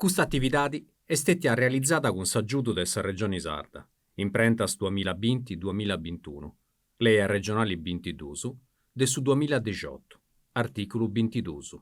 Custa atividadi est stètia realizada cun s'agiudu de sa Regioni Sarda, Imprentas duamilla binti duamilla bintunu, Lei arregionali bintidus de su duamilladixotu, artìculu bintidus.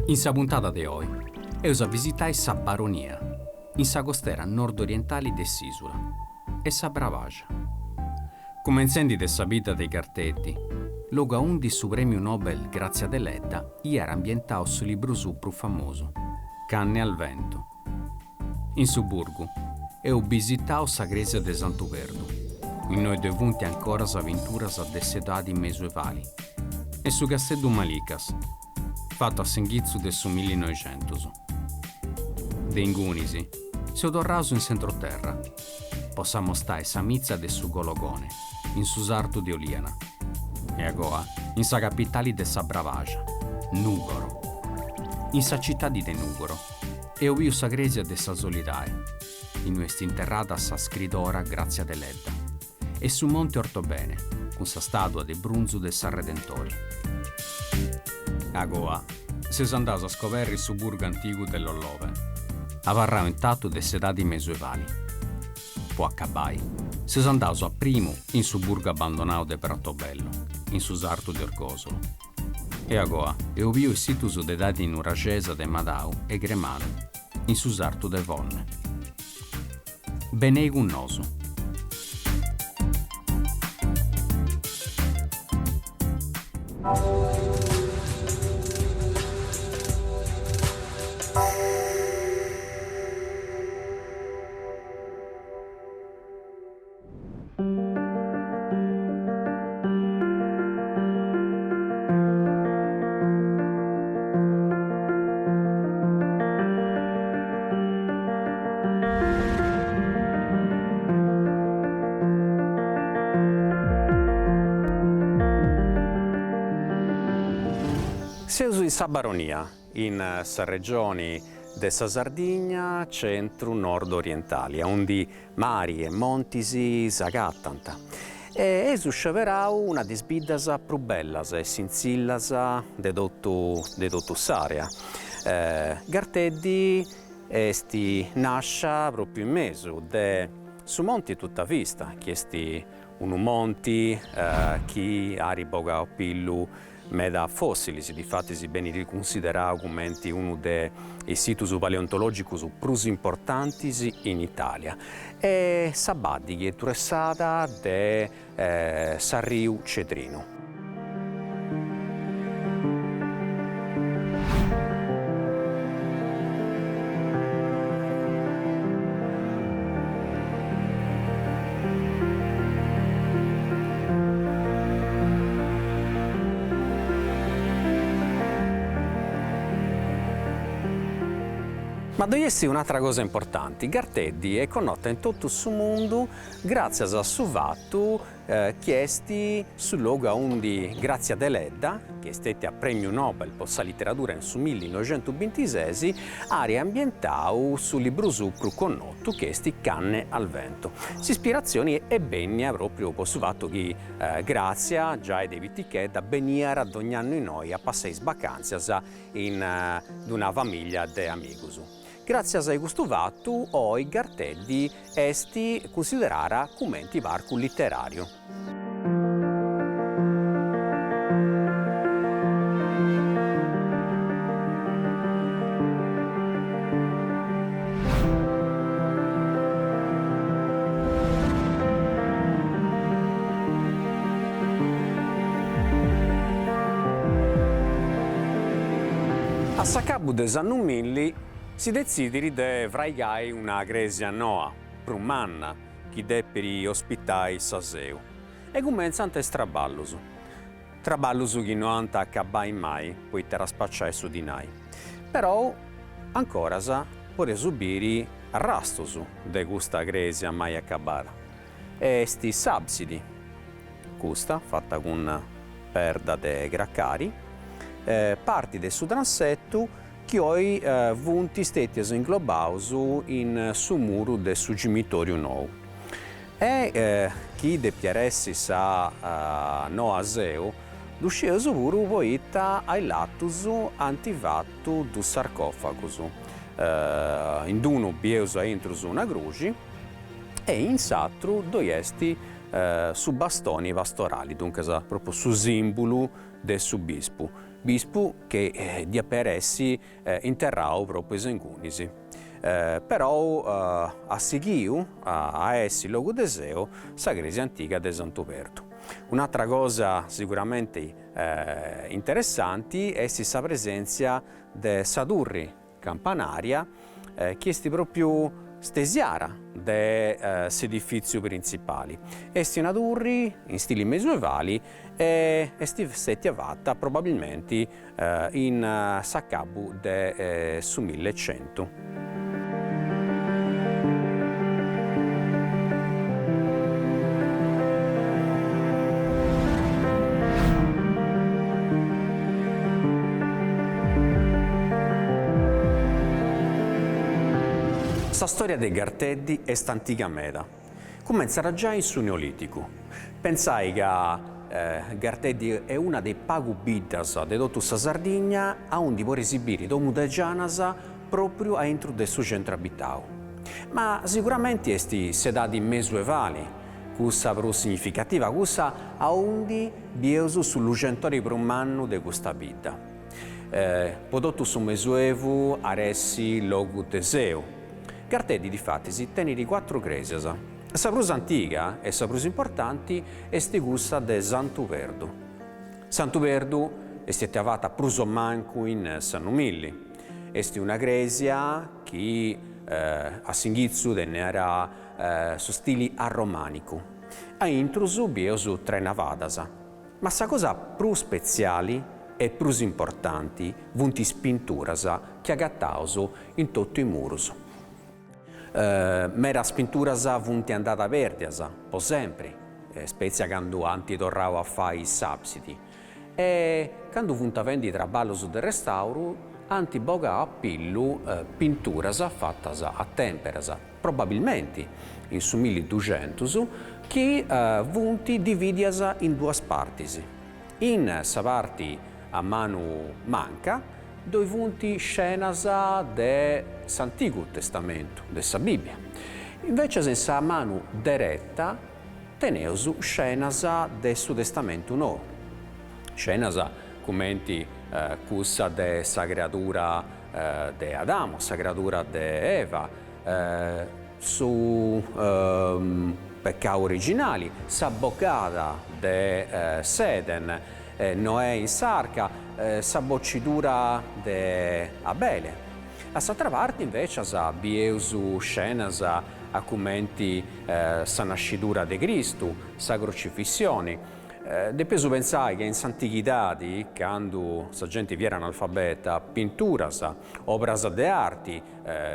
In sa puntada de oi eus a visitai sa Baronia, in sa costera nord-orientali de s'ìsula, e sa Brabaxa. Cumentzendi de sa bidda de Garteddi, logu aundi su prèmiu Nobel Grazia Deledda iat ambientau su libru suu prus famosu, Canne al vento. In su burgu, eus bisitau sa crèsia de Santu Perdu, innoi ddoi funt ancoras pinturas de s'edadi mesuevali, e su casteddu Malicas, fatu a s'inghitzu de su millinoixentus. De ingunis, seus torraus in s'entroterra, po s'amostai sa mitza de su Gologone, in su sartu de Oliana, e agoa in sa capitali de sa Brabaxa, Nùgoro. In sa citadi de Nùgoro eus biu sa crèsia de sa Solidae, inui est interrada sa scridora Grazia Deledda, e su Monte Ortobene, cun sa stàtua de brunzu de s'Arredentori. Agoa, seus andaus a scoberri su burgu antigu de Lollove, abarrau intatu de s'edadi mesuevali. Po acabai, seus andaus a primu in su burgu abbandonau de Pratobello, in su sartu de Orgosolo. E agoa, eus biu is situs de edadi nuraxesa de Madau e Gremanu, in su sartu de Fonne. Benei cun nosu. Seus in sa Baronia, in sa regioni de sa Sardigna centru nord orientali, aundi Mari e montis s'agatant e eus sceberau una de is biddas prus bellas e sintzillas de totu de totu s'area. Garteddi est nascia propriu in mesu de su monti Tuttavista, chi est unu monti chi at bogau a pillu Meda fòssilis, difatis benit cunsiderau cumenti unu de is situs paleontològicus prus importantis in Itàlia, e sa baddi chi est truessada de s'arriu Cedrinu. Ma ddoi est un'atra cosa importanti, Garteddi est connota in totu su mundu gràtzias a su fatu. chi est su logu aundi Grazia Deledda, chi est stetia premiu Nobel po sa literadura in su millinoixentubintises, at ambientau su libru suu prus connotu chi est Canne al vento. S'ispiratzioni est bennia propriu po su fatu chi Grazia, giai de pitichedda, beniat dogn'annu innoi a passai is bacantzias in d'una familia de amigus. Gràtzias a custu fatu, oi Garteddi est cunsiderada cumenti parcu literàriu. A s'acabu de s'annu milli si detzidit de fraigai una crèsia noa, prus manna, chi depit ospitai sa seu. E cumentzant is traballus. Traballus chi no ant a acabai mai poita at a spaciai su dinai. Perou ancoras podeus biri arrastus de custa crèsia mai acabada. Est s'àbsidi, custa fata cun perda de cracari, parti de su transetu chi oi funt stètios inglobaus in su muru de su cimitoriu nou e chi depiat essi sa noa seu, ddu scieus puru poita a is latus ant fatu dus sarcòfagus, in d'unu bieus a intrus una gruxi e in s'atru ddoi est su bastoni pastorali, duncas propriu su simbulu de su bispu, bispu chi diat essi interrau propriu ingunis. Perou at sighiu a essi logu de seu sa crèsia antiga de Santu Perdu. Un'atra cosa siguramenti interessanti est sa presèntzia de sa turri campanaria chi est pròpiu stesiara de s'edifìtziu printzipali. Est una turri in stili mesuevali e est stètia fata probabilmenti in s'acabu de su millecentu. Sa storia de Garteddi est antiga meda. Cumentzat giai in su Neolìticu. Pentzai ca Garteddi est una de is pagu biddas de totu sa Sardigna aundi podeis biri domus de gianas pròpriu a intru de su centru abitau. Ma siguramenti est s'edadi mesuevali cussa prus significativa, cussa aundi bieus su luxentori prus mannu de custa bidda. Po totu su Mesuevu at essi logu de seu. Garteddi difatis tenit cuatru crèsias. Sa prus antiga e sa prus importanti est cussa de Santu Perdu. Santu Perdu est stètia fata prus o mancu in s'annu milli. Est una crèsia chi a s'inghitzu teniat su stili arromànicu. A intrus bieus tres navadas. Ma sa cosa prus spetziali e prus importanti funt is pinturas chi agataus in totu is murus. Medas pinturas funt andadas pèrdias po sempri, spètzia candu ant torrau a fai s'àbsidi, e candu funt faendi traballus de restàuru ant bogau a pillu pinturas fatas a tèmperas, probabilmenti in su milliduxentus, chi funt dividias in duas partis. In sa parti a manu manca ddoi funt scenas de s'Antigu Testamentu, de sa Bìbbia, invècias in sa manu dereta teneus scenas de su Testamentu Nou, scenas cumenti cussa de sa creadura de Adamu, sa creadura de Eva, su pecau originali, sa bogada de s'Eden, Noè in s'arca, sa bocidura de Abele. A s'atra parti invecias bieus scenas a cumenti sa nascidura de Cristu, sa crocifissioni. Depeus pentzai ca in s'antighidadi, candu sa genti fiat analfabeta, pinturas, obras de arti,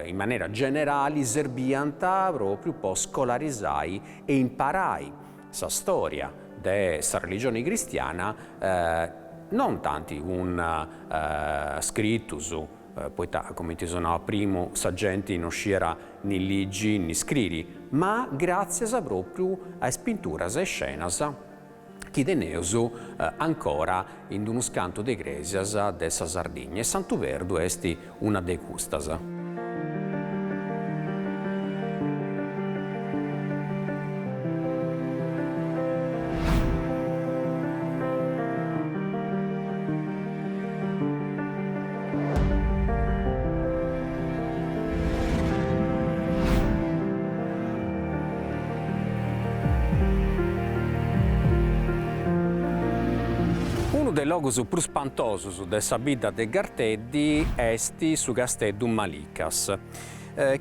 in manera generali serbiant propriu po scolarizai e imparai. sa storia de sa religioni cristiana non tanti cun scritus, poita comenti eus nau a primu sa genti non sciera ni ligi ni scriri, ma gràtzias pròpriu a is pinturas e scenas chi teneus ancora in unus cantu de crèsias de sa Sardigna e Santu Perdu est una de custas. Unu de is logus prus spantosus de sa bidda de Garteddi est su Casteddu Malicas,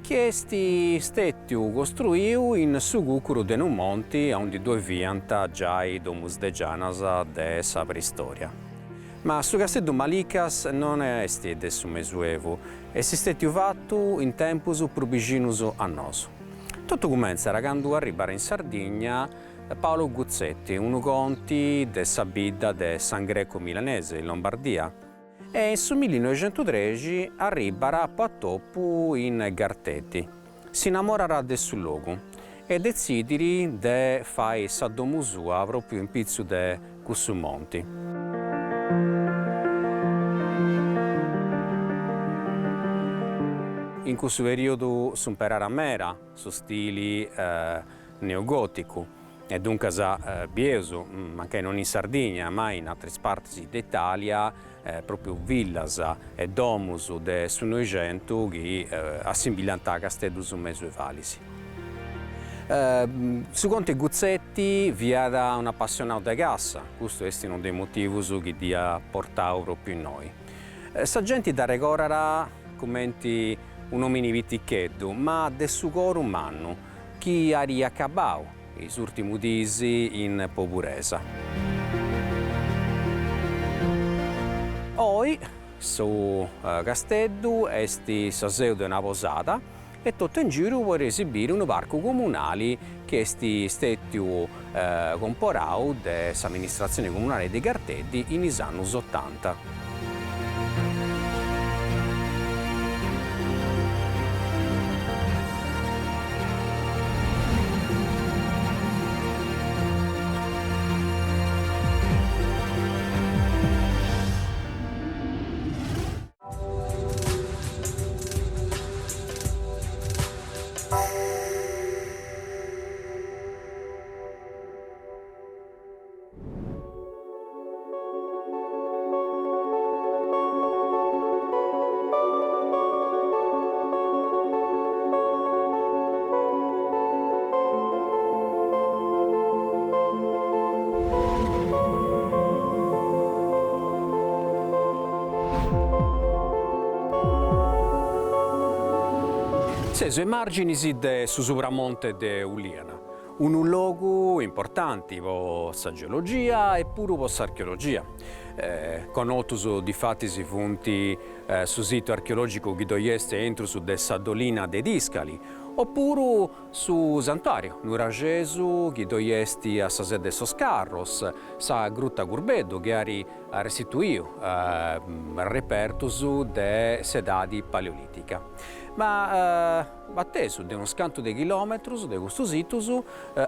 chi est stètiu costruiu in su cùcuru de unu monti aundi ddoi fiant giai domus de gianas de sa preistoria. Ma su Casteddu Malicas non est de su Mesuevu, est stètiu fatu in tempus prus bixinus a nosu. Totu cumentzat candu arribat in Sardigna Paolo Guzzetti, unu conti de sa bidda de San Greco Milanese, in Lombardia, e in su millinoixentutrexi arribat po atopu in Garteddi. S'inamorat de su logu e detzidit de fai sa domu sua pròpriu in pitzu de cussu monti. In cussu perìodu s'umperàt meda su stili neogòticu e duncas bieus, mancai non in Sardigna ma in atras partis de Italia, pròpriu villas e domus de su Noixentu chi assimbillant a casteddus mesuevalis. Su conti Guzzetti fiat un'apassionau de cassa, custu est unu de is motivus chi dd'iat portau pròpriu innoi. Sa genti dd'arregordat cumenti un'omini piticheddu, ma de su coru mannu, chi at acabau is ùrtimus diis in poburesa. Oi su casteddu est sa seu de una posada e totu in giru podeis biri unu parcu comunali chi est stètiu comporau de s'amministratzioni comunali de Garteddi in is annus otanta. Seus a is màrginis de su Supramonte de Ulìana, unu logu importanti po sa geologia e puru po s'archeologia. Connotus difatis funt su situ archeològicu chi ddoi est intrus de sa dolina de Tiscali, opuru Su santuàriu nuraxesu chi ddoi est a sa sede de sos Carros, sa Gruta Curbeddu chi at restituiu repertus de s'edadi paleolitica. Ma atesu de unus cantu de chilòmetrus de custus situs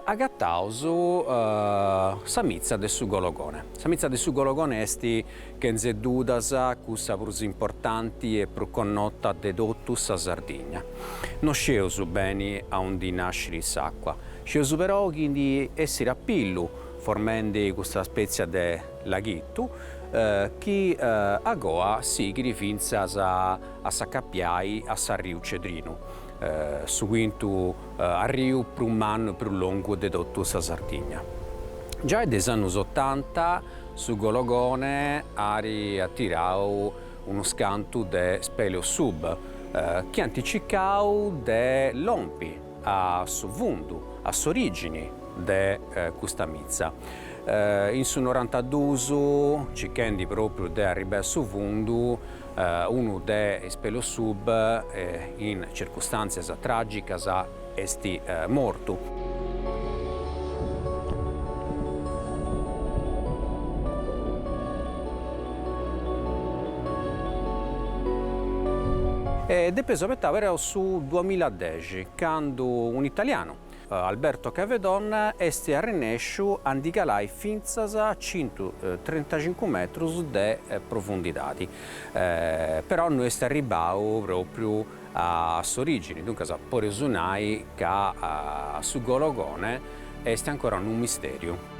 agataus sa mitza de su Gologone. Sa mitza de su Gologone est chentze dudas cussa prus importanti e prus connota de totu sa Sardigna. No scieus beni aundi nascit s'acua, scieus però chi ndi essit a pillu formendi custa spètzia de laghitu chi agoa sighit fintzas a s'acapiai a s'arriu Cedrinu, su cuintu arriu prus mannu e prus longu de totu sa Sardigna. Giai de is annus otanta Su Gologone at atirau unus cantu de speleosub chi ant circau de lompi a su fundu, a s'origini de custa mitza. In su norantaduus, circhendi propriu de arribai a su fundu, unu de is speleosub in circustantzias tragicas est mortu. depeus abetai però su duamiladexi, candu un'italianu, Alberto Cavedon, est arrennesciu a ndi calai fintzas a centutrintacincu metrus de profundidadi, però no est arribau propriu a s'origini, duncas podeus nai ca su Gologone est ancora unu misteriu.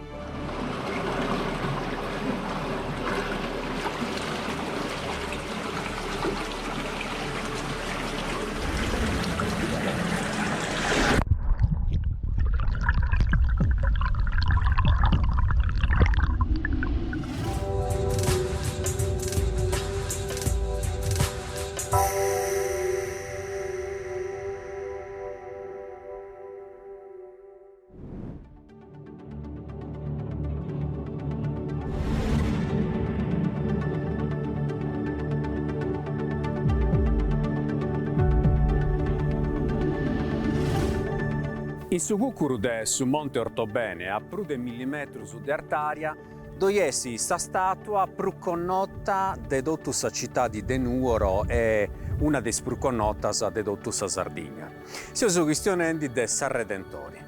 In su cùcuru de su Monte Ortobene, a prus de milli metrus de artària, ddoi est sa stàtua prus connota de totu sa citadi de Nùgoro e una de is prus connotas de totu sa Sardigna. Seus chistionendi de s'Arredentori.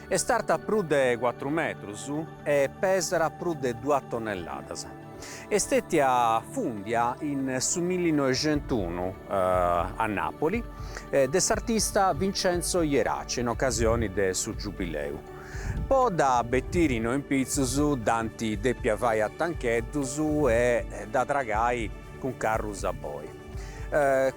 Est arta prus de cuatru metrus e pesat prus de duas tonnelladas. Est stètia fùndia in su millinoixentunu a Napoli de s'artista Vincenzo Jerace in ocasioni de su Giubileu. Po dda betiri innoi in pitzus dd'ant dèpia fai a tancheddus e dda tragai cun carrus a boi.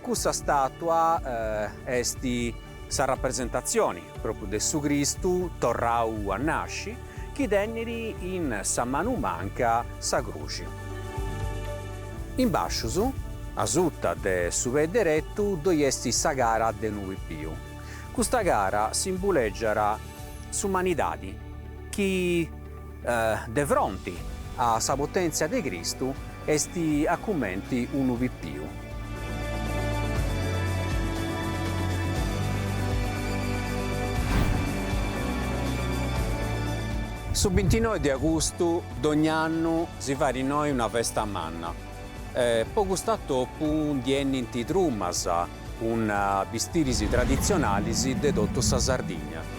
Custa stàtua est sa rapresentatzioni pròpriu de su Cristu torrau a nasci, chi tenit in sa manu manca sa cruxi. In bàscius, asuta de su pei deretu, ddoi est sa cara de unu pipiu. Custa cara simbulègiat s'umanidadi chi De fronti a sa potèntzia de Cristu est a cumenti unu pipiu. Su bintinoi de agustu dogn'annu si fait innoi una festa manna. Po cust'atopu ndi 'enint trumas cun bistiris traditzionalis de totu sa Sardigna.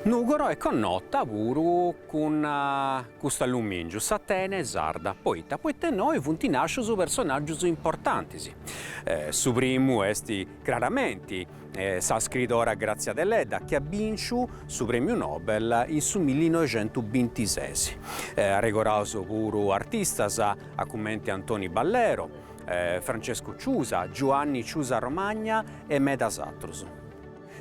Nùgoro est connota puru cun custu allumìngiu, s'Atene sarda. Poita? Poita innoi funt nàscius personàgius importantis. Su primu est craramenti sa scriidora Grazia Deledda chi at bìnciu su prèmiu Nobel in su millinoixentubintises. Arregoraus puru artistas a cumenti Antoni Ballero, Francesco Ciusa, Giuanni Ciusa Romagna e medas atrus.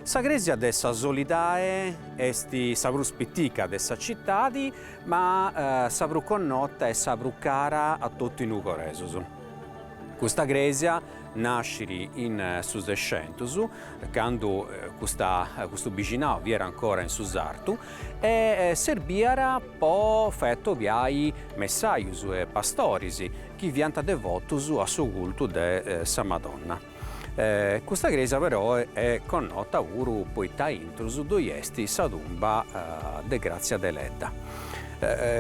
Sa crèsia de sa Solidae est sa prus pitica de sa citadi, ma sa prus connota e sa prus cara a totu is nugoresus. Custa crèsia nascit in su Sescentus, candu custa custu bixinau fiat ancora in su sartu, e serbiat po fai atobiai messajus e pastoris chi fiant devotus a su cultu de sa Madonna. Custa crèsia però est connota puru poita a intrus ddoi est sa tumba de Grazia Deledda.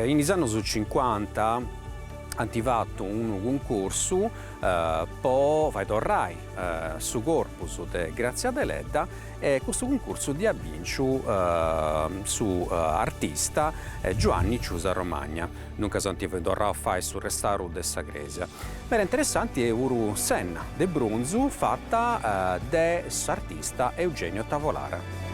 In is annus cincuanta ant fatu unu cuncursu po fai torrai su corpus de Grazia Deledda e custu cuncursu dd'iat bìnciu su artista Giuanni Ciusa Romagna. Duncas ant torrau a fai su restàuru de sa crèsia. Meda interessanti est puru s'enna de brunzu fata de s'artista Eugenio Tavolara.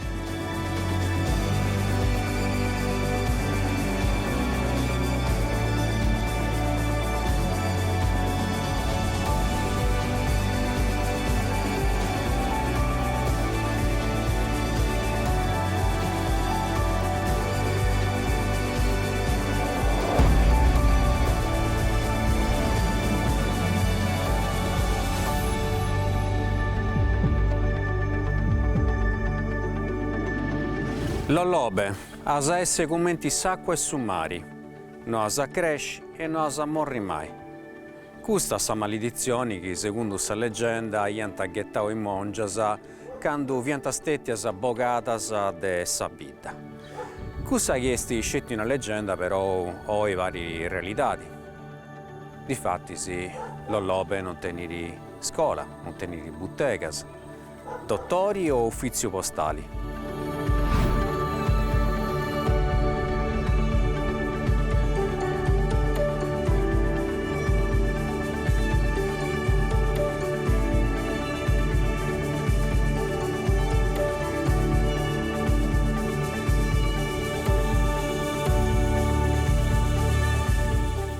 Lollobe, as a essi cumenti s'acua 'e su mari, no as a cresci e no as a morri mai. Custa sa maliditzioni chi, segundu sa legenda, iant ghetau is mòngias candu fiant stètias bogadas de sa bidda. Cussa chi est sceti una legenda però oi parit realidadi. Difatis Lollobe non tenit scola, non tenit butegas, dotori o ufìtziu postali.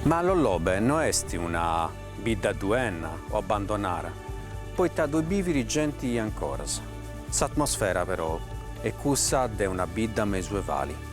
Ma Lollobe no est una bidda duenna o abbandonara, poita ddoi bivit genti ancoras. S'atmosfera però est cussa de una bidda mesuevali.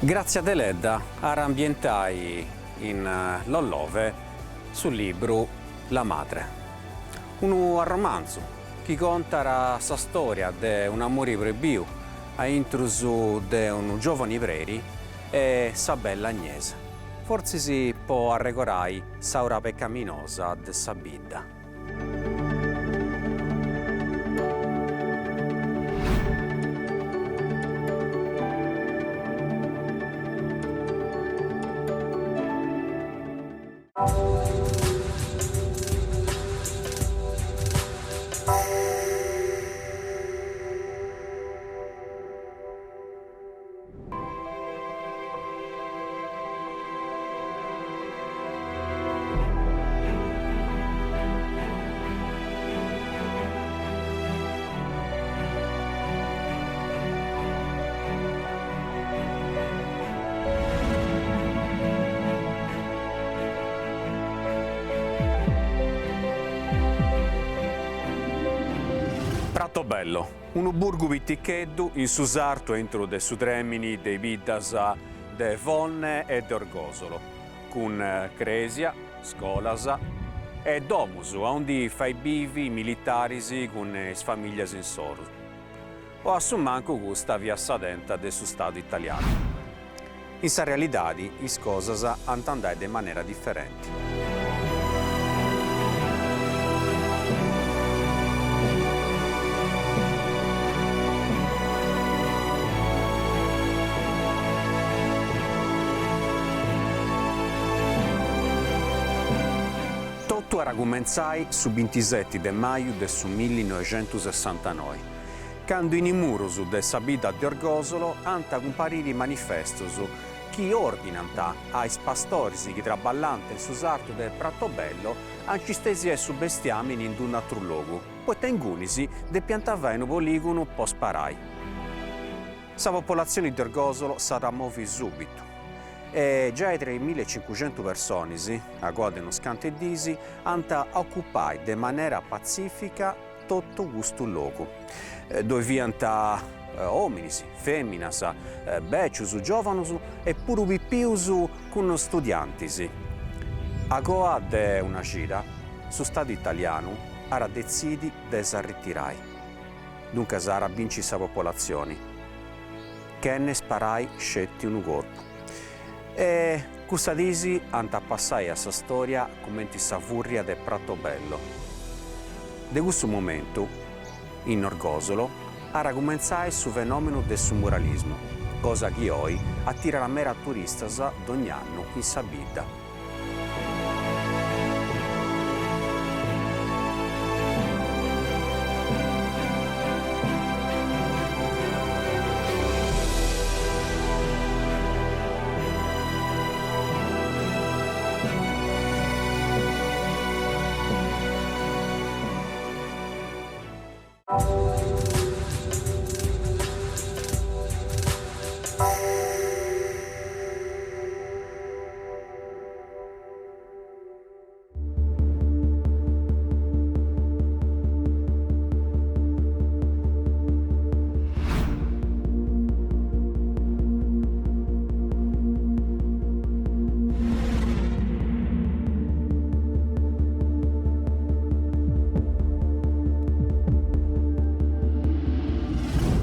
Grazia Deledda at ambientai in Lollove su libru La madre, unu arromanzu chi contat sa storia de un'amori proibiu a intrus de unu giovani preri e sa bella Agnese, fortzis po arregorai s'aura pecaminosa de sa bidda. Pratobello, unu burgu piticheddu in su sartu intru de su trèmini de is biddas de Fonne e de Orgosolo, cun crèsia, scolas e domus aundi fai bivi militaris cun is famìllias insoru. O a su mancu custa fiat sa tenta de su Stadu italianu. In sa realidadi is cosas ant andai de manera diferenti. Totu at a cumentzai su bintiseti de maju de su millinoixentusessantanoi, candu in is murus de sa bidda de Orgosolo ant a cumpariri manifestus chi ordinant a is pastoris chi traballànt in su sartu de Pratobello a nci stesiai su bestiamini in d-un'atru logu, poita ingunis depiant fai unu poligonu po sparai. Sa popolatzioni de Orgosolo s'at a movi subitu e giai tra is milliecincuxentu personis, agoa de unus cantu 'e dis, ant a ocupai de manera patzifica totu custu logu. Ddoi fiant ominis, feminas, becius, giovanus e puru pipius cun studiantis. Agoa de una cida, su Stadu italianu at a detzidi de s'arritirai. Duncas at a binci sa popolatzioni, chene sparai sceti unu corpu. E cussa disi ant a passai a sa storia cumenti sa furria de Pratobello. De cussu momentu, in Orgosolo, at a cumentzai su fenomenu de su muralismu, cosa chi oi atirat mera turistas dogn'annu in sa bidda.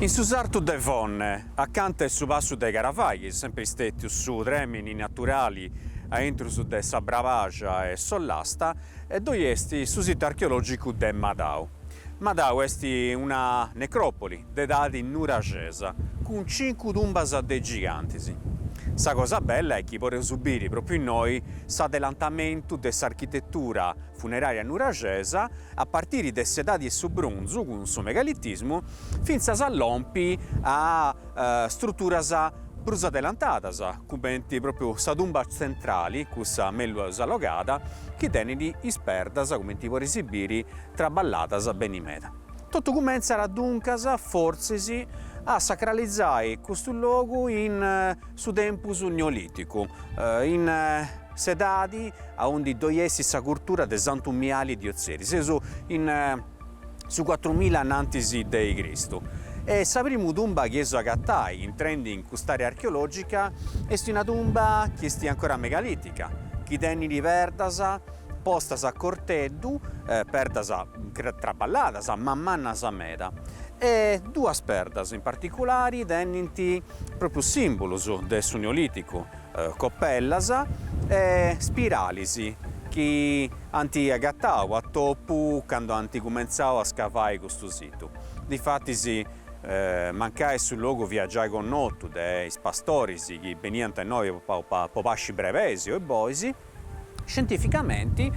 In su sartu de Fonne, acanta 'e su passu de Caravai, chi est sempri stètiu su trèmini naturali a intrus de sa Brabaxa e s'Ollasta, ddoi est su situ archeològicu de Madau. Madau est una necròpoli de edadi nuraxesa, cun cincu tumbas de gigantis. Sa cosa bella est chi podeus biri pròpriu innoi s'adelantamentu de s'architetura funeraria nuraxesa a partiri de s'edadi 'e su brunzu cun su megalitismu fintzas a lompi a struturas prus adelantadas cumenti pròpriu sa tumba tzentrali, cussa mellus allogada, chi tenit is perdas cumenti podeis biri traballadas beni meda. Totu cumentzat duncas, fortzis, a sacralizai custu logu in su tempus neolìticu, in s'edadi aundi ddoi est sa curtura de Santu Miali di Ozieri, seus in su cuatrumilla anantis de Cristu, e sa primu tumba chi eus agatai intrendi in cust'area archeologica est una tumba chi est ancora megalitica, chi tenit perdas postas a corteddu, perdas traballadas ma mannas meda, e duas perdas in particulari tenint propriu simbulus de su neoliticu, copellas e spiralis chi ant agatau a topu candu ant cumentzau a scavai custu situ. Difatis mancai su logu fiat giai connotu de is pastoris chi beniant innoi po pasci brebeis o bois, scientificamenti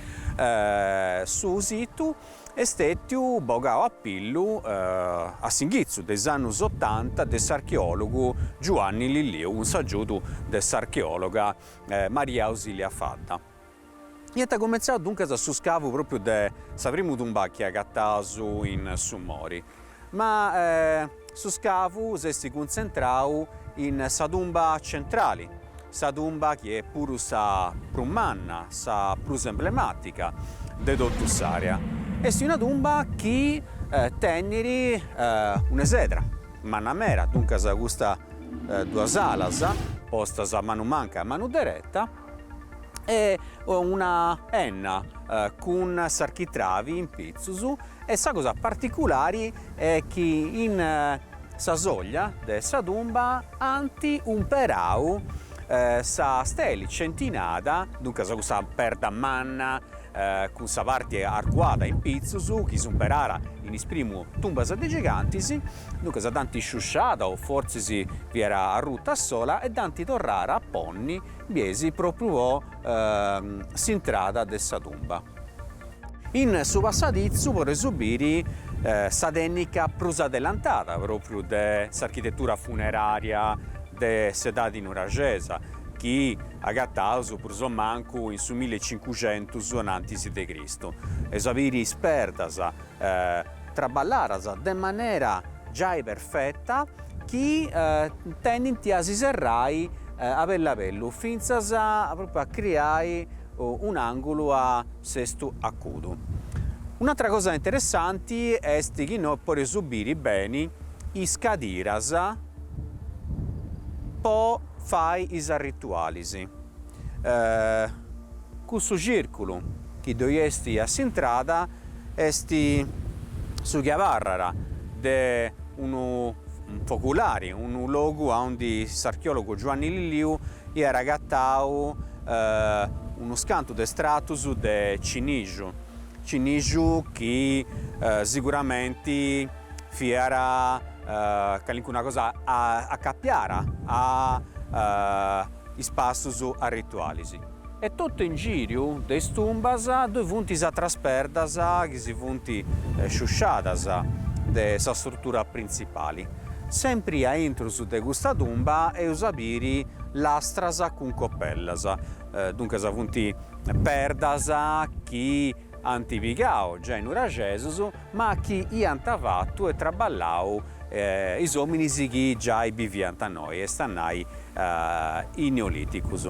su situ est stètiu bogau a pillu a s'inghitzu de is annus otanta de s'archeòlogu Giuanni Lilliu cun s'agiudu de s'archeòloga Maria Ausilia Fadda. Iant cumentzau duncas su scavu pròpriu de sa primu tumba chi agataus in su mori, ma su scavu s'est cuntzentrau in sa tumba centrali, sa tumba chi est puru sa prus manna, sa prus emblemàtica de totu s'àrea. Est una tumba chi tenit un'esedra manna meda, duncas custa duas alas postas a manu manca e a manu dereta, e una 'enna cun s'architravi in pitzus e sa cosa particulari est chi in sa soglia de sa tumba ant umperau sa steli centinada, duncas cussa perda manna cun sa parti arcuada in pitzus chi s'umperara in is primu tumbas de gigantis, duncas dd'ant sciusciada o fortzis fiat arruta a sola e dd'ant torrada a ponni biesi propriu po s'intrada de sa tumba. In su passaditzu podeus biri sa tènnica prus adelantada propriu de s'architetura funeraria de s'edadi nuraxesa, chi agataus prus o mancu in su millicincuxentus anantis de Cristu. Eus a biri is perdas traballadas de manera giai perfeta chi tendint a si serrai a bellu a bellu fintzas propriu a criai un'angulu a sestu acudu. Un'atra cosa interessanti est chi innoi podeus biri beni is cadiras po fai is arritualis. Cussu circulu chi ddoi est a s'intrada est su chi abarrat de unu foculari, unu logu aundi s'archeologu Giuanni Lilliu iat agatau unus cantu de stratus de cinixu, cinixu chi siguramenti fiat calincuna cosa acapiada a is passus arritualis. E totu in giriu de is tumbas ddoi funt is atras perdas chi si funt sciusciadas de sa strutura printzipali. Sempri a intrus de custa tumba eus a biri lastras cun copellas, duncas funt perdas chi ant pigau giai nuraxesus ma chi iant fatu e traballau is ominis chi giai biviant innoi, est a nai is neoliticus.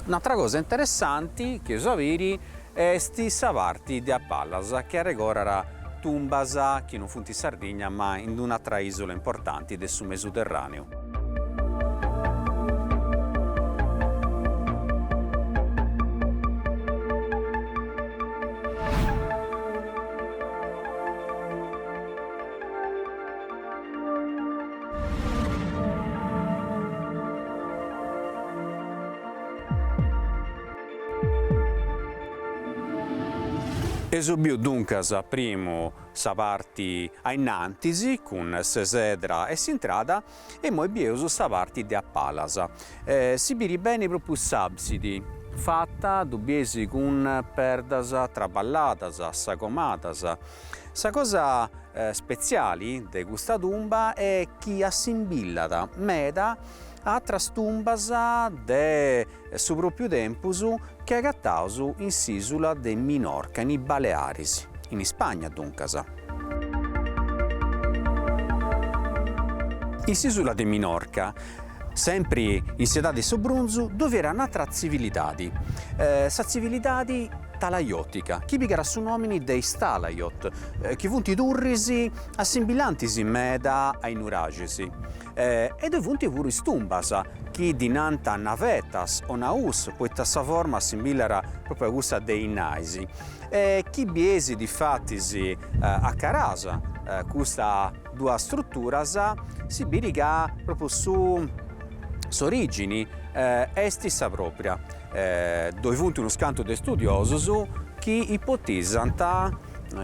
Un'atra cosa interessanti chi eus a biri est sa parti de a palas chi arregordat tumbas chi non funt in Sardigna ma in un'atra isula importanti de su Mesuterraneu. Eus biu duncas primu sa parti a innantis cun s'esedra e s'intrada e immoi bieus sa parti de a palas. Si biri beni propriu s'absidi, fata ddu bieis cun perdas traballadas, sagomadas. Sa cosa spetziali de custa tumba est chi assimbillat meda a atras tumbas de su propriu tempus chi agataus in s'isula de Minorca, in is Balearis, in Ispagna duncas. In s'isula de Minorca, sempri in s'edadi 'e su brunzu, ddoi fiat un'atra tzivilidadi, sa tzivilidadi talaiotica, chi pigat su nomini de is Talaiot, chi funt turris assimbillantis meda a is nuraxis. E ddoi funt puru is tumbas, chi ddi nant navetas o naus, poita sa forma assimbillat propriu a cussa de is nais, e chi bieis difatis a caras custas duas struturas si biri ca propriu su s'origini est sa propria. Ddoi funt unus cantu de studiosus chi ipotizant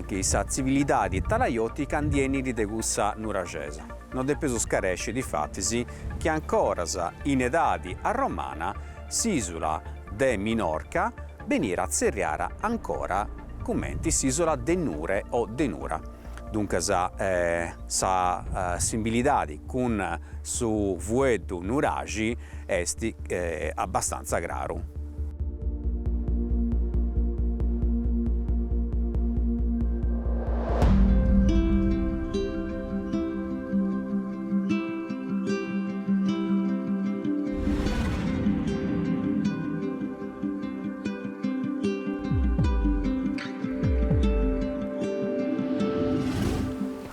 chi sa tzivilidadi talaiotica ndi 'enit de cussa nuraxesa. No depeus scaresci difatis chi ancoras in edadi arromana s'isula de Minorca beniat tzerriara ancora cumenti s'isula de Nure o de Nura. Duncas sa simbilidadi cun su fueddu nuraxi est abbastanza craru.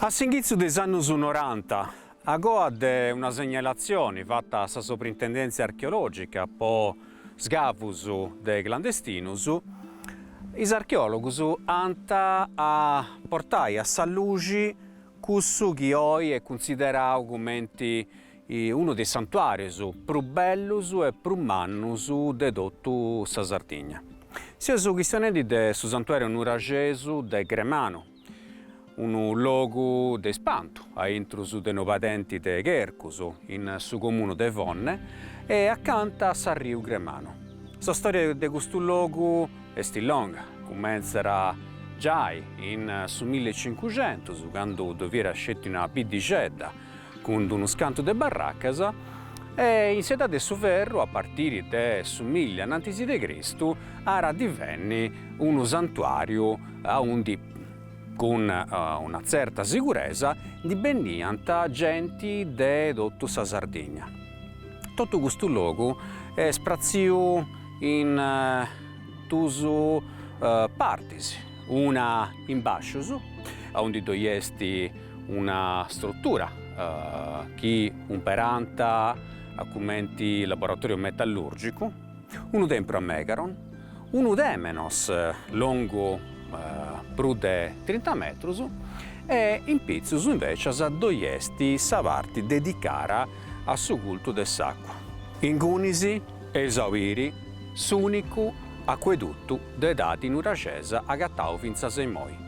A s'inghitzu de is annus noranta, agoa de una segnalatzioni fata a sa Soprintendèntzia Archeològica po sgavus de clandestinus, is archeòlogus ant a portai a sa luxi cussu chi oi est cunsiderau cumenti unu de is santuàrius prus bellus e prus mannus de totu sa Sardigna. Seus chistionendi de su santuàriu nuraxesu de Gremanu, unu logu de ispantu a intrus de unu padenti de chercus in su comunu de Fonne e acanta a s'arriu Gremanu. Sa storia de custu logu est longa, cumentzat giai in su millicincuxentus, candu ddoi fiat sceti una biddixedda cun d'unus cantu de barracas, e in s'edadi de su ferru, a partiri de su milli anantis de Cristu, at a divenni unu santuariu aundi cun una tzerta siguresa ndi beniant genti de totu sa Sardigna. Totu custu logu est pratziu in dus partis, una in bascius, aundi ddoi est una struttura chi umperant cumenti laboratoriu metallurgicu, unu tempru a megaron, unu temenos longu prus de trinta metrus e in pitzus invecias ddoi est sa parti dedicara a su cultu de s'acua. Ingunis eus a biri s'unicu acuedutu de edadi nuraxesa agatau fintzas a immoi.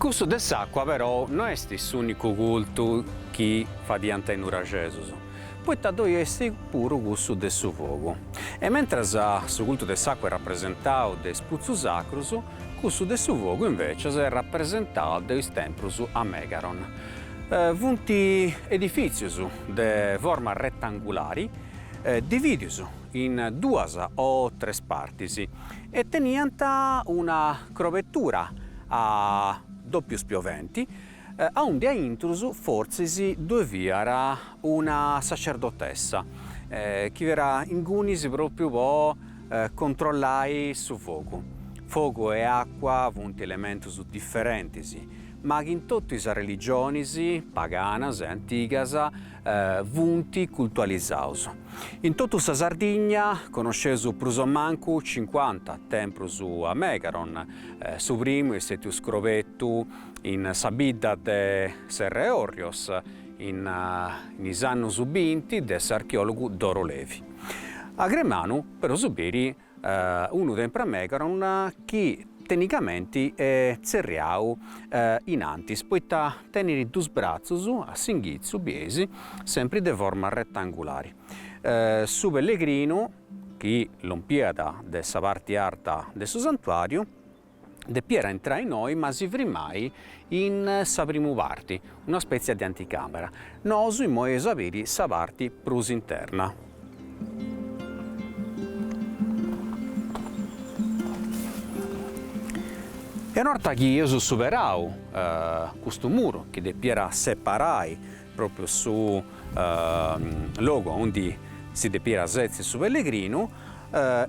Cussu de s'acua però no est s'unicu cultu chi fadiant is nuraxesus, poita ddoi est puru cussu de su fogu. E mentras su cultu de s'acua est rapresentau de is putzus sacrus, cussu de su fogu invecias est rapresentau de is temprus a megaron. Funt edifìtzius de forma retangulari dividius in duas o tres partis e teniant una crobetura a dòpiu spioventi aundi a intrus fortzis ddoi fiat una sacerdotessa chi fiat ingunis pròpriu po controllai su fogu. Fogu e acua funt elementus diferentis. ma chi in totu is arreligionis paganas e antigas funt cultualizaus. In totu sa Sardigna connosceus prus o mancu cincuanta temprus a megaron, su primu est stetiu scrobetu in sa bidda de Serra 'e Orrios in is annus binti de s'archeologu Doro Levi. A Gremanu podeus biri unu tempru a megaron chi tennicamenti est tzerriau in antis poita tenit dus bratzus a s'inghitzu bieis sempri de forma retangulari. Su pellegrinu chi lompiat de sa parti arta de su santuariu depiat intrai innoi ma si frimai in sa primu parti, una spètzia de anticamera. Nosu immoi eus a biri sa parti prus interna. E una 'orta chi eus superau custu muru chi depiat separai propriu su logu aundi si depiat setzi su pellegrinu,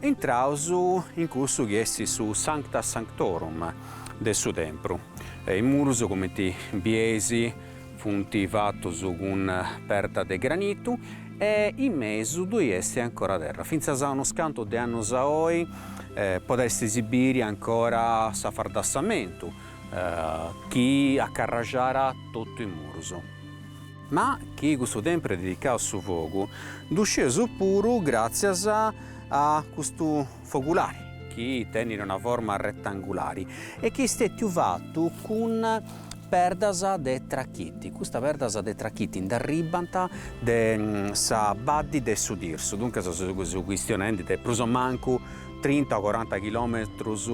intraus in cussu chi est su Sancta Sanctorum de su tempru. Is murus, cumenti bieis, funt fatus cun perda de granitu e in mesu ddoi est ancora terra. Fintzas a unus cantu de annus a oi podestis biri ancora s'afardassamentu chi acarraxat totu is murus. Ma chi custu tempru est dedicau a su fogu, ddu scieus puru gràtzias a custu fogulari, chi tenit una forma retangulari e chi est stètiu fatu cun perdas de trachiti. Custas perdas de trachiti nd'arribant de sa baddi de su Tirsu, duncas seus chistionendi de prus o mancu trinta o coranta chilometrus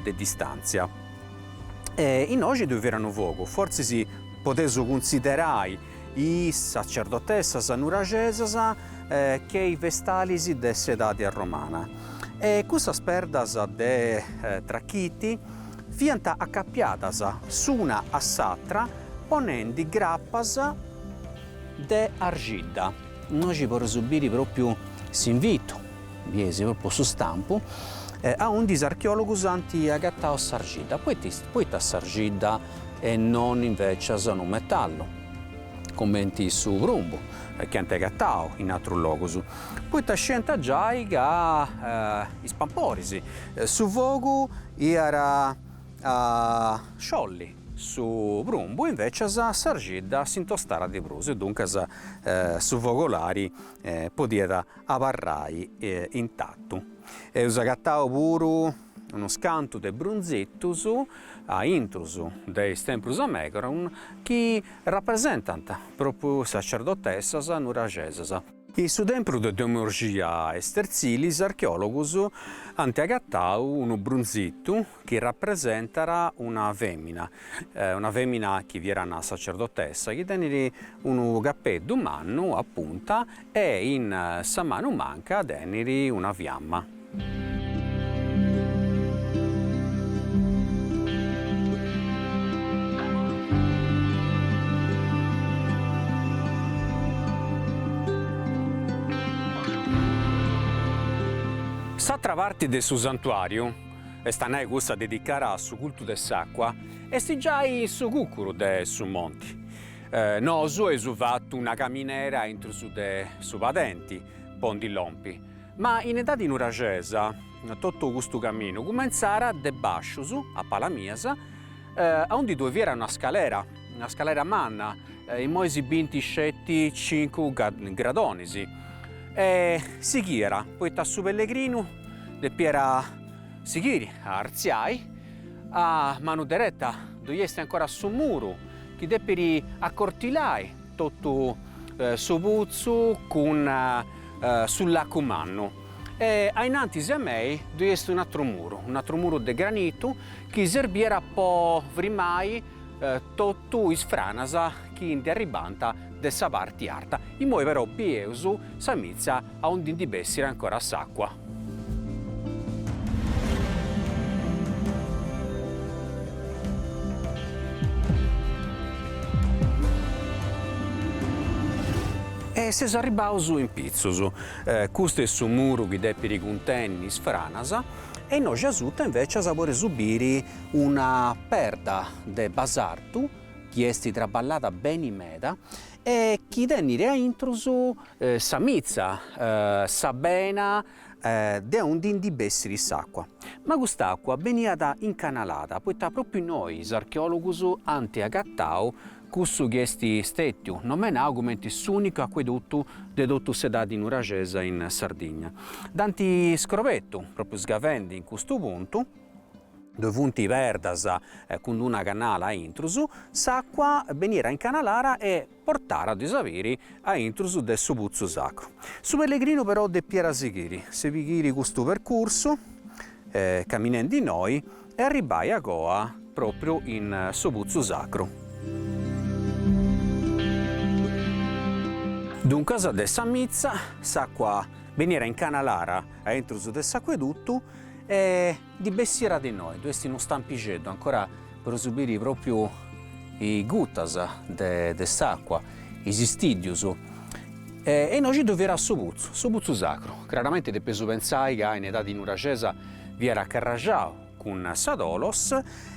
de distàntzia. E innoxi ddoi fiat unu fogu, fortzis podeus cunsiderai is sacerdotessas nuraxesas che is vestalis de s'edadi arromana. E cussas perdas de trachiti fiant acapiadas s'una a s'atra ponendi grapas de arxidda. Innoxi podeus biri propriu s'invitu Bieis propriu su stampu aundi is archeologus ant agatau s'arxidda. Poita s'arxidda e non invecias unu metallu, cumenti su prumbu chi ant agatau in atrus logus? Poita scient giai ca is pamporis, su fogu iat a sciolli Su prumbu invecias s'arxidda s'intostara de prus e duncas su fogolari podiat abarrai intatu. Eus agatau puru unus cantu de brunzitus a intrus de is temprus a megaron chi rapresentant propriu sacerdotessas nuraxesas. In su tempru de Domu 'e Orxia a Esterzili is archeòlogus ant agatau unu brunzitu chi rapresentat una fèmina, una fèmina chi fiat una sacerdotessa, chi tenit unu capeddu mannu a punta e in sa manu manca tenit una fiamma. S'atra parti de su santuariu, est a nai cussa dedicara a su cultu de s'acua, est giai in su cucuru de su monti. Nosu eus fatu una caminera intrus de su padenti po ndi lompi, Ma in edadi nuraxesa, totu custu caminu cumentzara de bascius, a palas mias, aundi ddoi fiat una scalera, una scalera manna, immoi si bint sceti cincu gradonis, e sighiat, poita su pellegrinu depiat sighiri a artziai, a manu dereta ddoi est ancora su muru chi depit acortilai totu su putzu cun su lacu mannu e a innantis a mei ddoi est un'atru muru, un'atru muru de granitu chi serbiat po frimai totu is franas chi ndi arribant de sa parti arta. Immoi però bieus sa mitza aundi ndi bessit ancora s'acua. E seus arribbaus in pitzus. Custu est su muru chi depit cuntenni is franas e innoxi asuta invecias podeus biri una perda de basartu chi est traballada beni meda e chi tenit a intrus sa mitza, sa bena de aundi ndi bessit s'acua. Ma cust'acua beniat incanalada poita propriu innoi is archeologus ant agatau cussu chi est stetiu nomenau cumenti s'unicu acuedutu de totu s'edadi nuraxesa in Sardigna. Dd'ant scrobetu propriu sgavendi in custu puntu, ddoi funt perdas cun d'una canala a intrus, s'acua beniat incanalara e portara dd'eus a biri a intrus de su putzu sacru. Su pellegrinu però depiat sighiri, sighiri custu percursu caminendi innoi e arribbai agoa propriu in su putzu sacru. Duncas de sa mitza s'acua beniat incanalara a intrus de s'acuedutu e ndi bessiat de innoi, ddu est unu stampixeddu ancora podeus biri propriu is gutas de s'acua, is stiddius, e innoxi ddu fiat su putzu, su putzu sacru, craramenti depeus pentzai ca in edadi nuraxesa fiat carraxau cun sa tholos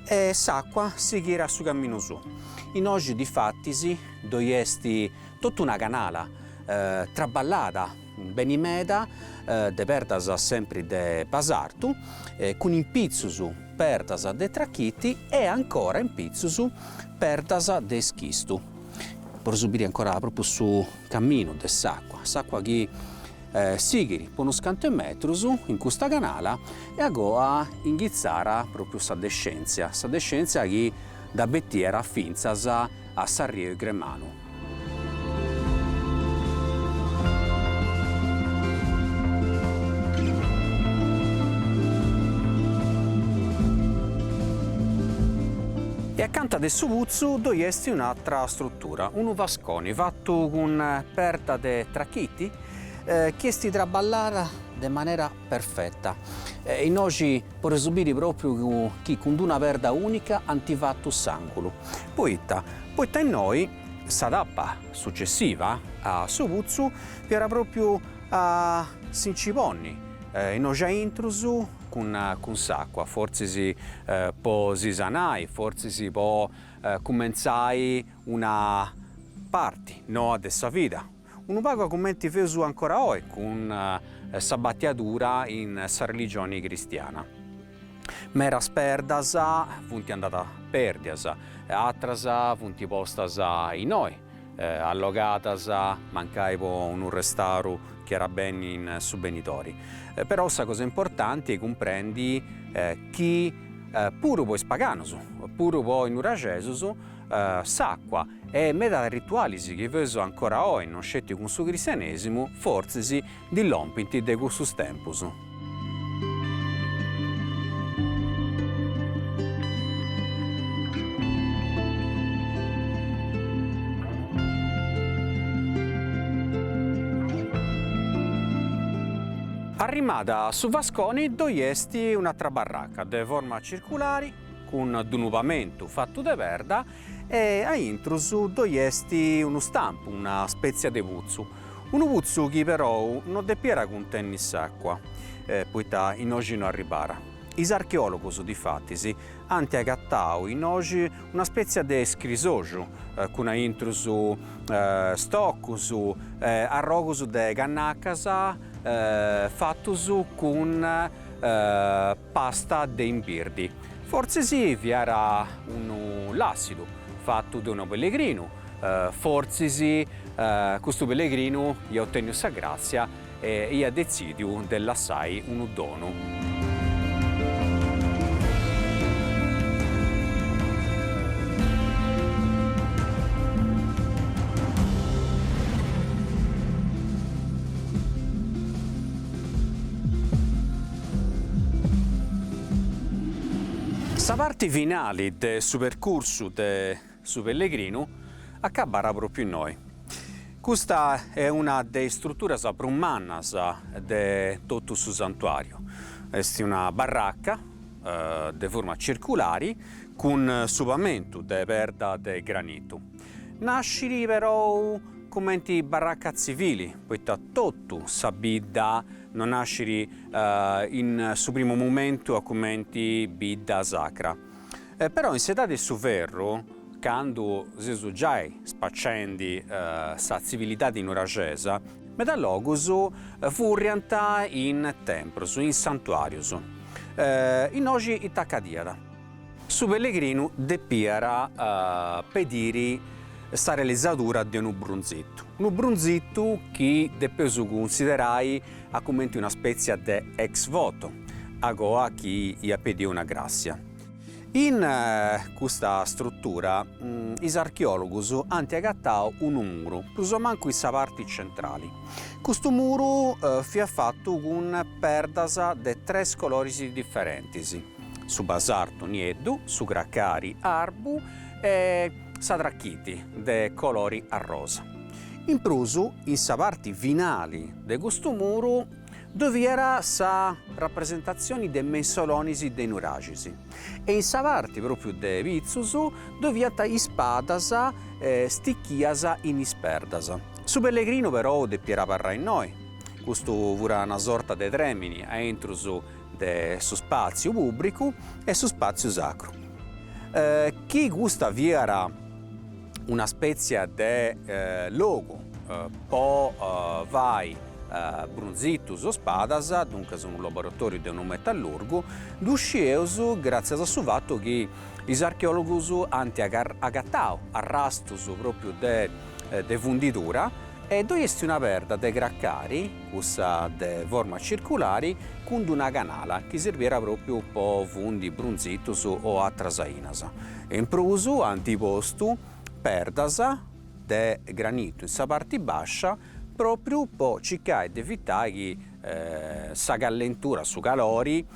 e s'acua sighiat su caminu suu. Innoxi difatis ddoi est totu una canala traballada beni meda de perdas sempri de basartu cun in pitzus perdas de trachiti e ancora in pitzus perdas de schistu. Podeus biri ancora propriu su caminu de s'acua, s'acua chi sighit po unus cantu 'e metrus in custa canala e agoa inghitzat propriu sa descentzia, sa descentzia chi dda betiat fintzas a s'arriu Gremanu. E acanta de su putzu ddoi est un'atra strutura, unu vasconi fatu cun perda de trachiti chi est traballada de manera perfeta. Innoxi podeus biri propriu chi cun d'una perda unica ant fatu s'angulu. Poita? Poita innoi sa tapa successiva a su putzu fiat propriu a si nci ponni innoxi a intrus cun cun s'acua, fortzis po si sanai, fortzis po cumentzai una parti noa de sa vida, unu pagu cumenti feus ancora oi cun sa batiadura in sa religioni cristiana. Medas perdas funt andadas perdias, atras funt postas innoi, allogadas mancai po unu restauru chi at a benni in su benidori. Però sa cosa importanti est cumprendi chi puru po is paganus, puru po is nuraxesus, s'acua e medas ritualis chi feus ancora oi, non sceti cun su cristianesimu, fortzis ndi lompint de cussus tempus. Arrimada a su vasconi ddoi est un'atra barraca de forma circulari cun d'unu pamentu fatu de perda e a intrus ddoi est unu stampu, una spètzia de putzu. Unu putzu chi perou no depiat cuntenni s'àcua, poita innoxi no arribàt. Is archeòlogus, difatis, ant agatau innoxi una spètzia de scrisoxu cun a intrus stocus, arrogus de cannacas fatus cun pasta de imbirdi. Fortzis fiat unu làssidu fatu de unu pellegrinu, fortzis custu pellegrinu iat otenniu sa gràtzia e iat detzidiu de lassai unu donu. Sa parti finali de su percursu de su pellegrinu acabbat pròpiu innoi. Custa est una de is struturas prus mannas de totu su santuàriu. Est una barraca de forma circulari cun su pamentu de perda de granitu. Nascit perou. cumenti barraca tzivili, poita totu sa bidda no nascit in su primu momentu a cumenti bidda sacra. Però in s'edadi 'e su ferru, candu seus giai spacendi sa tzivilidadi nuraxesa, meda logus furriant in temprus, in santuarius. Innoxi ita acadiat? Su pellegrinu depiat pediri sa realizadura de unu brunzitu, unu brunzitu chi depeus cunsiderai a cumenti una spètzia de ex voto, agoa chi iat pediu una gràssia. In custa strutura is archeòlogus ant agatau unu muru, prus o mancu in sa parti centrali. Custu muru fiat fatu cun perdas de tres coloris diferentis, su basartu nieddu, su cracari arbu e sa trachiti de colori arrosa. In prus, in sa parti finali de custu muru ddoi fiat sa rapresentatzioni de mensolonis de nuraxis e in sa parti pròpriu de pitzus ddoi fiant ispadas stichias in is perdas. Su pellegrinu perou depiat abarrai innoi, custu furat una sorta de trèmini a intrus de su spàtziu pùbricu e su spàtziu sacru. Chi custa fiat una spètzia de logu po fai brunzitus o spadas, duncas unu laboratòriu de unu metallurgu, ddu scieus gràtzias a su fatu chi is archeòlogus ant agatau arrastus pròpriu de fundidura e ddoi est una perda de cracari, cussa de forma circulari, cun d'una canala chi serbiat pròpriu po fundi brunzitus o atras ainas. In prus ant postu perdas de granitu in sa parti bàscia pròpriu po circai de evitai chi sa callentura, su calori,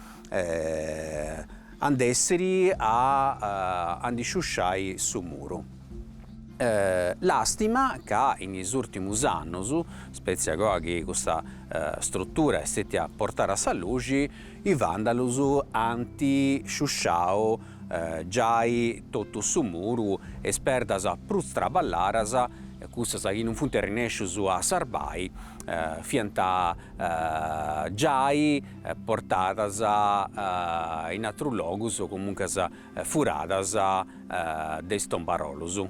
andessit a ndi sciusciai su muru. Lastima ca in is urtimus annus, spètzia agoa chi custa strutura est stètia portada a sa luxi, is vandalus ant sciusciau giai totu su muru e is perdas prus traballadas, cussas chi non funt arrennescius a sarvai, fiant giai portadas in atrus logus o comuncas furadas de is tombarolus.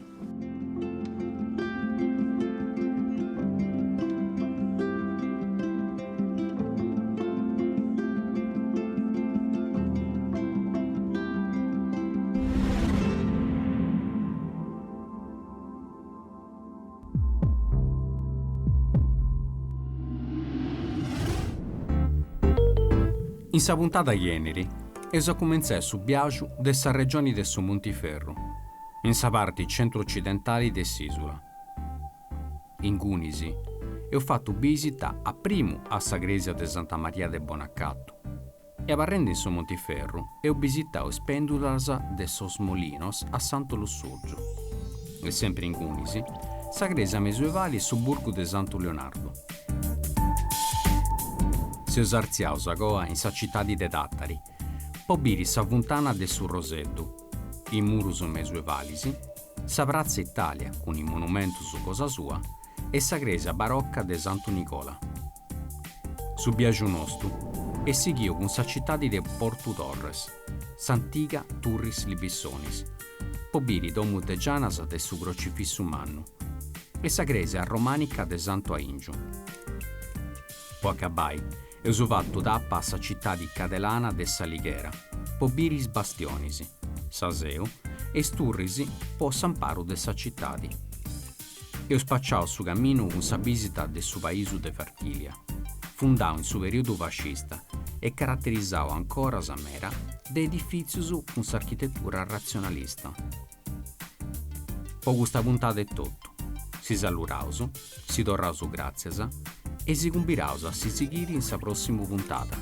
In sa puntada chi 'enit eus a cumentzai su biaxu de sa regioni de su Montiferru, in sa parti centru-ocidentali de s'ìsula. Ingunis eus fatu bìsita a primu a sa crèsia de Santa Maria de Bonacatu e abarrendi in su Montiferru eus bisitau is pèndulas de sos Molinos a Santu Lussurgiu e sempri ingunis sa crèsia mesuevali e su burgu de Santu Leonardu. Seus artziaus agoa in sa citadi de Tàtari po biri sa funtana de su Roseddu, is murus mesuevalis, sa Pratza Italia cun is monumentus cosa sua e sa crèsia barocca de Santu Nicola. Su biaxu nostu est sighiu cun sa citadi de Portu Torres, s'antiga Turris Libissonis, po biri Domu de Gianas de su Crocifissu Mannu e sa crèsia arromànica de Santu Aìngiu. Po acabai, eus fatu tapa a sa citadi cadelana de S'Alighera po biri is bastionis, sa Seu e is turris po s'amparu de sa citadi. Eus spaciau su caminu cun sa bìsita de su paisu de Varchilia, fundau in su perìodu fascista e caraterizau ancoras mera de edifìtzius cun s'architetura ratzionalista. Po custa puntada est totu, si saluraus, si torraus gràtzias e si cumbiraus a si sighiri in sa pròssimu puntada.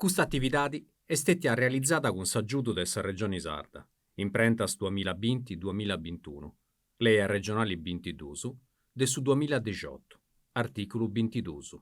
Custa atividadi est stètia realizada cun s'agiudu de sa Regioni Sarda, imprentas duamilla binti duamilla bintunu, Lei arregionali bintiduus de su duamilla dixiotu, artìculu bintiduus.